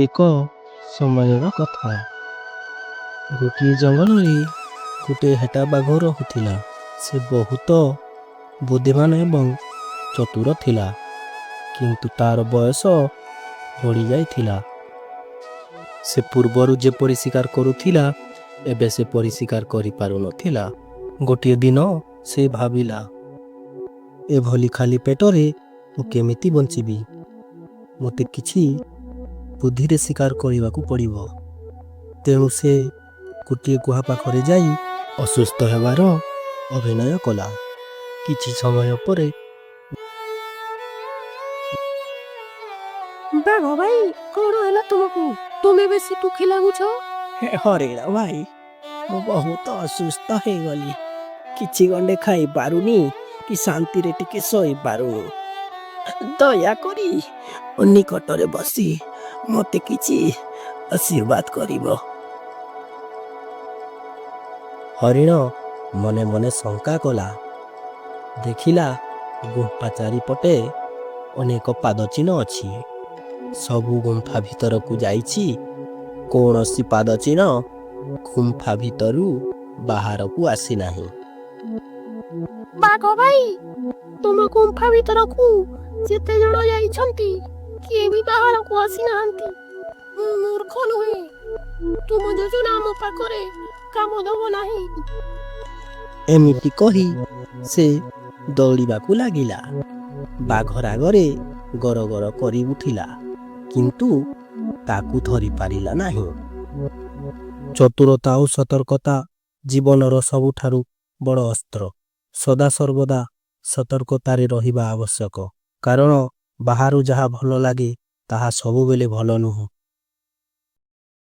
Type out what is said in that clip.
ଏକ ସମୟର କଥା। ଗୋଟିଏ ଜଙ୍ଗଲରେ ଗୋଟିଏ ହେଟା ବାଘ ରହୁଥିଲା। ସେ ବହୁତ ବୁଦ୍ଧିମାନ ଏବଂ ଚତୁର ଥିଲା, କିନ୍ତୁ ତାର ବୟସ ବଢ଼ିଯାଇଥିଲା। ସେ ପୂର୍ବରୁ ଯେପରି ଶିକାର କରୁଥିଲା, ଏବେ ସେପରି ଶିକାର କରିପାରୁନଥିଲା। ଗୋଟିଏ ଦିନ ସେ ଭାବିଲା, ଏଭଳି ଖାଲି ପେଟରେ ମୁଁ କେମିତି ବଞ୍ଚିବି? ମୋତେ କିଛି ବୁଦ୍ଧିରେ ଶିକାର କରିବାକୁ ପଡ଼ିବ। ତେଣୁ ସେ ଗୋଟିଏ ଗୁହା ପାଖରେ ଯାଇ ଅସୁସ୍ଥ ହେବାର ଅଭିନୟ କଲା। କିଛି ସମୟ ପରେ ବାଘ ଭାଇ, କଣ ହେଲା ତୁମକୁ? ତୁମେ ବେଶୀ ଦୁଃଖୀ ଲାଗୁଛ। ହେ ହରିଣ ଭାଇ, ମୁଁ ବହୁତ ଅସୁସ୍ଥ ହେଇଗଲି। କିଛି ଗଣ୍ଡେ ଖାଇପାରୁନି କି ଶାନ୍ତିରେ ଟିକେ ଶୋଇପାରୁନି। ଦୟାକରି ମୋ ନିକଟରେ ବସି ମୋତେ କିଛି ଆଶୀର୍ବାଦ କରିବ। ହରିଣ ମନେ ମନେ ଶଙ୍କା କଲା। ଦେଖିଲା, ଗୁମ୍ଫା ଚାରିପଟେ ଅନେକ ପାଦଚିହ୍ନ ଅଛି। ସବୁ ଗୁମ୍ଫା ଭିତରକୁ ଯାଇଛି, କୌଣସି ପାଦଚିହ୍ନ ଗୁମ୍ଫା ଭିତରୁ ବାହାରକୁ ଆସିନାହିଁ। ବାଘ ଭାଇ, ତୁମ ଗୁମ୍ଫା ଭିତରକୁ ଯେତେ ଜଣ ଯାଇଛନ୍ତି, କିଏ ବି ବାହାରକୁ ଆସିନାହାନ୍ତି। ମୁଁ ମୂର୍ଖ ନୁହେଁ, ତୁମ ଯୋଜନା ମୋ ପାଖରେ କାମ ଦବ ନାହିଁ। ଏମିତି କହି ସେ ଦୌଡ଼ିବାକୁ ଲାଗିଲା। ବାଘ ରାଗରେ ଗର ଗର କରି ଉଠିଲା, କିନ୍ତୁ ତାକୁ ଧରି ପାରିଲା ନାହିଁ। ଚତୁରତା ଓ ସତର୍କତା ଜୀବନର ସବୁଠାରୁ ବଡ଼ ଅସ୍ତ୍ର। ସଦାସର୍ବଦା ସତର୍କତାରେ ରହିବା ଆବଶ୍ୟକ। କାରଣ ବାହାରୁ ଯାହା ଭଲ ଲାଗେ, ତାହା ସବୁବେଳେ ଭଲ ନୁହେଁ।